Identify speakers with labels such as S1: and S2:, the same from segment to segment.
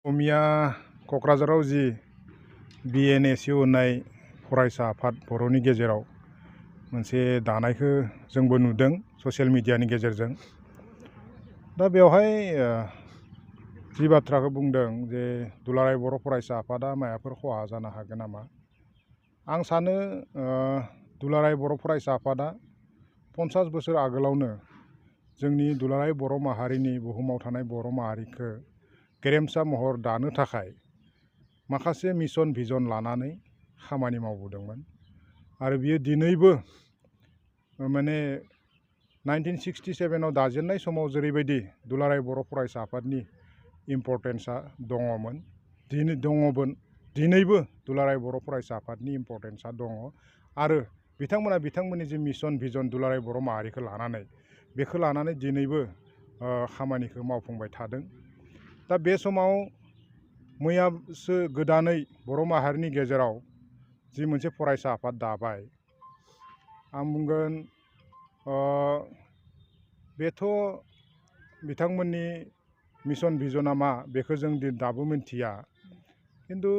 S1: अमिया क'क्राझाराव जि Bnsu होननाय फरायसा आफाद बर'नि गेजेराव मोनसे दानायखौ जोंबो नुदों ससियेल मिडियानि गेजेरजों। दा बेवहाय जि बाथ्राखौ बुंदों जे दुलाराय बर' फरायसा आफादा मायाफोर खहा जानो हागोन नामा, आं सानो दुलाराय बर' फरायसा आफादा 50 बोसोर आगोलावनो जोंनि दुलाराय बर' माहारिनि बुहुमाव थानाय बर' माहारिखौ गेरेमसा महर दानो थाखाय माखासे मिशन भिजन लानानै खामानि मावबोदोंमोन आरो बियो दिनैबो माने 1967 आव दाजेननाय समाव जेरैबायदि दुलाराय बर' फरायसा आफादनि इम्पर्टेन्सा दङमोन दिनैबो दुलाराय बर' फरायसा आफादनि इम्पर्टेन्सा दङ आरो बिथांमोननि जि मिशन भिजन दुलाराय बर' माहारिखौ लानानै बेखौ लानानै दिनैबो खामानिखौ मावफुंबाय थादों। दा बे समाव मैयासो गोदानै बर' माहारिनि गेजेराव जि मोनसे फरायसा आफाद दाबाय, आं बुंगोन बेथ' बिथांमोननि मिशन भिजना मा बेखौ जों दाबो मिन्थिया, खिन्थु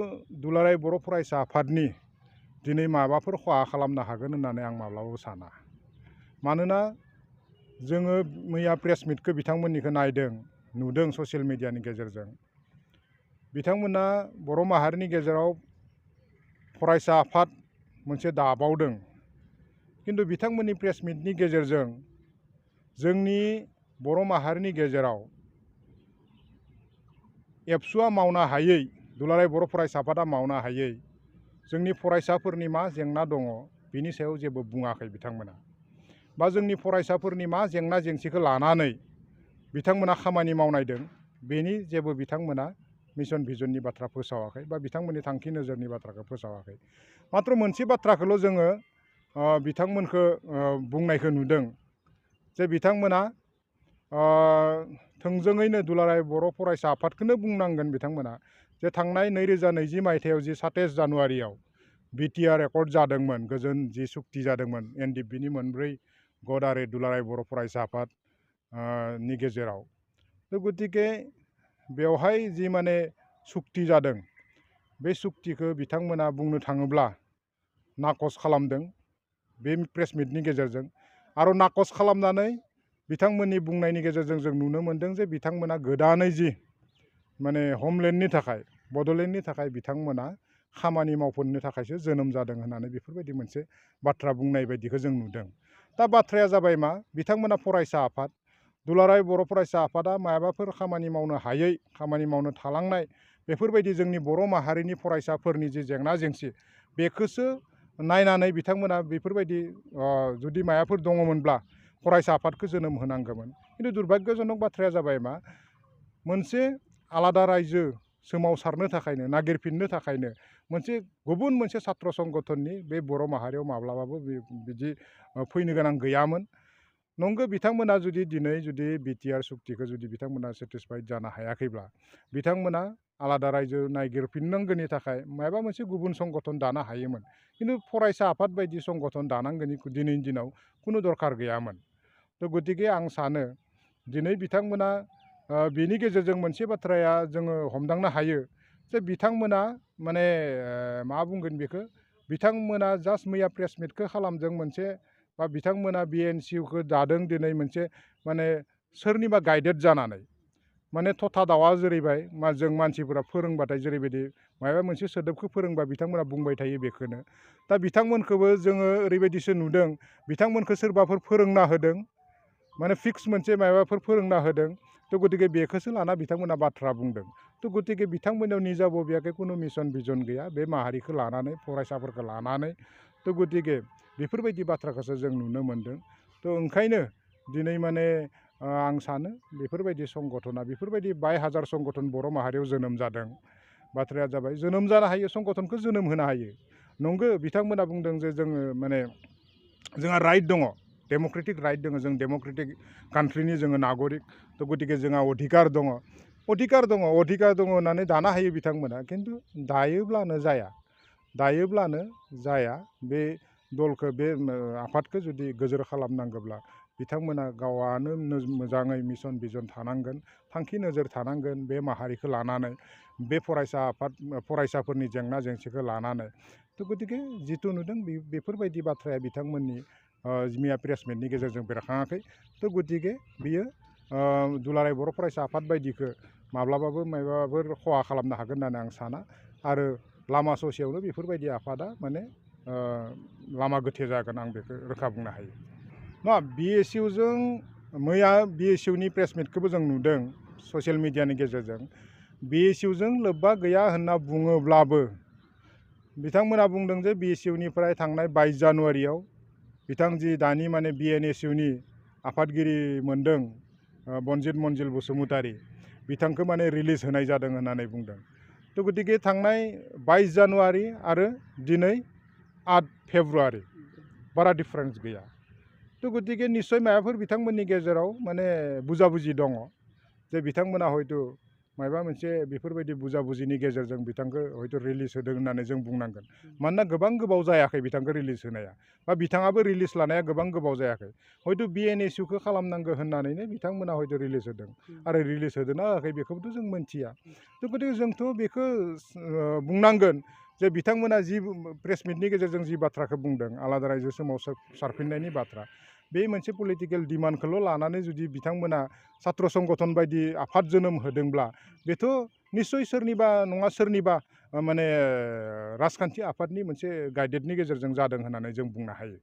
S1: दुलाराय बर' फरायसा आफादनि दिनै माबाफोर खहा खालामनो हागोन होननानै आं माब्लाबाबो साना। मानोना जोङो मैया प्रेस मिटखौ बिथांमोननिखौ नुदों ससियेल मिडियानि गेजेरजों। बिथांमोना बर' माहारिनि गेजेराव फरायसा आफाद मोनसे दाबावदों, खिन्थु बिथांमोननि प्रेस मिटनि गेजेरजों जोंनि बर' माहारिनि गेजेराव एबसुआ मावनो हायै, दुलाराय बर' फरायसा आफादा मावनो हायै जोंनि फरायसाफोरनि मा जेंना दङ बिनि सायाव जेबो बुङाखै बिथांमोना, बा जोंनि फरायसाफोरनि मा जेंना जेंसिखौ लानानै बिथांमोना खामानि मावनायदों बेनि जेबो बिथांमोना मिशन भिजननि बाथ्रा फोसावाखै बा बिथांमोननि थांखि नोजोरनि बाथ्राखौ फोसावाखै। मात्र मोनसे बाथ्राखौल' जोङो बिथांमोनखौ बुंनायखौ नुदों जे बिथांमोना थोंजोङैनो दुलाराय बर' फरायसा आफादखौनो बुंनांगोन बिथांमोना जे थांनाय 2020 मायथाइयाव जि 27 जानुवारियाव बिटिआर एकर्ड जादोंमोन, गोजोन जि सुक्ति जादोंमोन एनडिएफबिनि मोनब्रै गद आरो दुलाराय बर' फरायसा आफाद नि गेजेराव। गतिके बेवहाय जि माने सुक्ति जादों बे सुक्तिखौ बिथांमोना बुंनो थाङोब्ला नाकच खालामदों बे प्रेस मिटनि गेजेरजों, आरो नाकच खालामनानै बिथांमोननि बुंनायनि गेजेरजों जों नुनो मोन्दों जे बिथांमोना गोदानै जि माने हमलेण्डनि थाखाय बड'लेण्डनि थाखाय बिथांमोना खामानि मावफिननो थाखायसो जोनोम जादों होननानै बेफोरबायदि मोनसे बाथ्रा बुंनाय बायदिखौ जों नुदों। दा बाथ्राया जाबाय मा, बिथांमोना फरायसा आफाद, दुलाराय बर' फरायसा आफादा मायाबाफोर खामानि मावनो हायै, खामानि मावनो थालांनाय बेफोरबायदि जोंनि बर' माहारिनि फरायसाफोरनि जि जेंना जेंसि बेखौसो नायनानै बिथांमोना बेफोरबायदि जुदि मायाफोर दङमोनब्ला फरायसा आफादखौ जोनोम होनांगौमोन। खिन्थु दुर्भाग्यजनक बाथ्राया जाबाय मा, मोनसे आलादा रायजो सोमावसारनो थाखायनो नागिरफिननो थाखायनो गुबुन मोनसे सात्र संगठननि बे बर' माहारियाव माब्लाबाबो बिदि फैनो गोनां गैयामोन। नंगौ, बिथांमोना दिनै बिटिआर सुक्तिखौ बिथांमोना सेटिसफाइड जानो हायाखैब्ला बिथांमोना आलादा रायजो नागिरफिननांगौनि थाखाय माबा मोनसे गुबुन संगठन दानो हायोमोन, खिन्थु फरायसा आफाद बायदि संगठन दानांगौनि दिनैनि दिनाव खुनु दरखार गैयामोन। गतिके आं सानो दिनै बिथांमोना बेनि गेजेरजों मोनसे बाथ्राया जोङो हमदांनो हायो जे बिथांमोना माने मा बुंगोन बेखौ, बिथांमोना जास्ट मैया प्रेस मिटखौ खालामदों मोनसे, बा बिथांमोना Bnsuखौ दादों दिनै मोनसे माने सोरनिबा गाइडेड जानानै, माने थथा दावा जेरैबाय जों मानसिफोरा फोरोंबाथाय जेरैबायदि माबा मोनसे सोदोबखौ फोरोंबा बिथांमोना बुंबाय थायो बेखौनो। दा बिथांमोनखौबो जोङो ओरैबायदिसो नुदों, बिथांमोनखौ सोरबाफोर फोरोंना होदों, माने फिक्स मोनसे माबाफोर फोरोंना होदों। गतिके बेखौसो लाना बिथांमोना बाथ्रा बुंदों। गतिके बिथांमोननियाव निजा बबेयाखै खुनु मिशन भिजन गैया बे माहारिखौ लानानै, फरायसाफोरखौ लानानै। गतिके बेफोरबायदि बाथ्राखौसो जों नुनो मोन्दों। ओंखायनो दिनै माने आं सानो बेफोरबायदि संगठना, बेफोरबायदि 22,000 संगठन बर' माहारियाव जोनोम जादों। बाथ्राया जाबाय जोनोम जानो हायो, संगठनखौ जोनोम होनो हायो। नंगौ, बिथांमोना बुंदों जे जोङो माने जोंहा राइट दङ, डेम'क्रेटिक राइट दङ, जों डेम'क्रेटिक कान्ट्रिनि जोङो नागरिक। गतिके जोंहा अधिकार दङ होननानै दानो हायो बिथांमोना, खिन्थु दायोब्लानो जाया बे दलखौ, बे आफादखौ जुदि गोजोर खालामनांगौब्ला बिथांमोना गावानो मोजाङै मिशन भिजन थानांगोन, थांखि नोजोर थानांगोन बे माहारिखौ लानानै, बे फरायसाफोरनि जेंना जेंसिखौ लानानै। थ' गतिके जिथु नुदों बेफोरबायदि बाथ्राया बिथांमोननि मैया प्रेस मिटनि गेजेरजों बेरखाङाखै। थ' गतिके बियो दुलाराय बर' फरायसा आफाद बायदिखौ माब्लाबाबो माबाफोर खहा खालामनो हागोन होननानै आं साना। आरो लामा ससेयावनो बेफोरबायदि आफादा माने लामा गोथे जागोन, आं बेखौ रोखा बुंनो हायो। नङा, BSUजों मैया BSUनि प्रेस मिटखौबो जों नुदों ससियेल मिडियानि गेजेरजों। BSUजों लोब्बा गैया होनना बुङोब्लाबो बिथांमोना बुंदों जे BSUनिफ्राय थांनाय 22 जानुवारियाव बिथां जि दानि माने BNSUनि आफादगिरि मोनदों बनजित मन्जिल बसुमतारी, बिथांखौ माने रिलिज होनाय जादों होननानै बुंदों। थ' गतिके थांनाय 22 जानुवारि आरो दिनै 8 फेब्रुवारि बारा डिफारेन्स गैया। थ' गतिके निस्सय माबाफोर बिथांमोननि गेजेराव माने बुजाबुजि दङ, जे बिथांमोना हयथ' माबा मोनसे बेफोरबायदि बुजाबुजिनि गेजेरजों बिथांखौ हयथ' रिलिज होदों होननानै जों बुंनांगोन। मानोना गोबां गोबाव जायाखै बिथांखौ रिलिज होनाया, बा बिथाङाबो रिलिज लानाया गोबां गोबाव जायाखै। हयथ' BNSUखौ खालामनांगौ होननानैनो बिथांमोना हयथ' रिलिज होदों, आरो रिलिज होदोंना होआखै बेखौबोथ' जों मोनथिया। थ' गतिके जोंथ' बेखौ बुंनांगोन जे बिथांमोना जि प्रेस मिटनि गेजेरजों जि बाथ्राखौ बुंदों, आलादा रायजो सोमावसारफिननायनि बाथ्रा, बे मोनसे पलिटिकेल डिमान्डखौल' लानानै जुदि बिथांमोना सात्र संगठन बायदि आफाद जोनोम होदोंब्ला बेथ' निस्सय सोरनिबा नङा सोरनिबा माने राजखान्थि आफादनि मोनसे गाइडेडनि गेजेरजों जादों होननानै जों बुंनो हायो।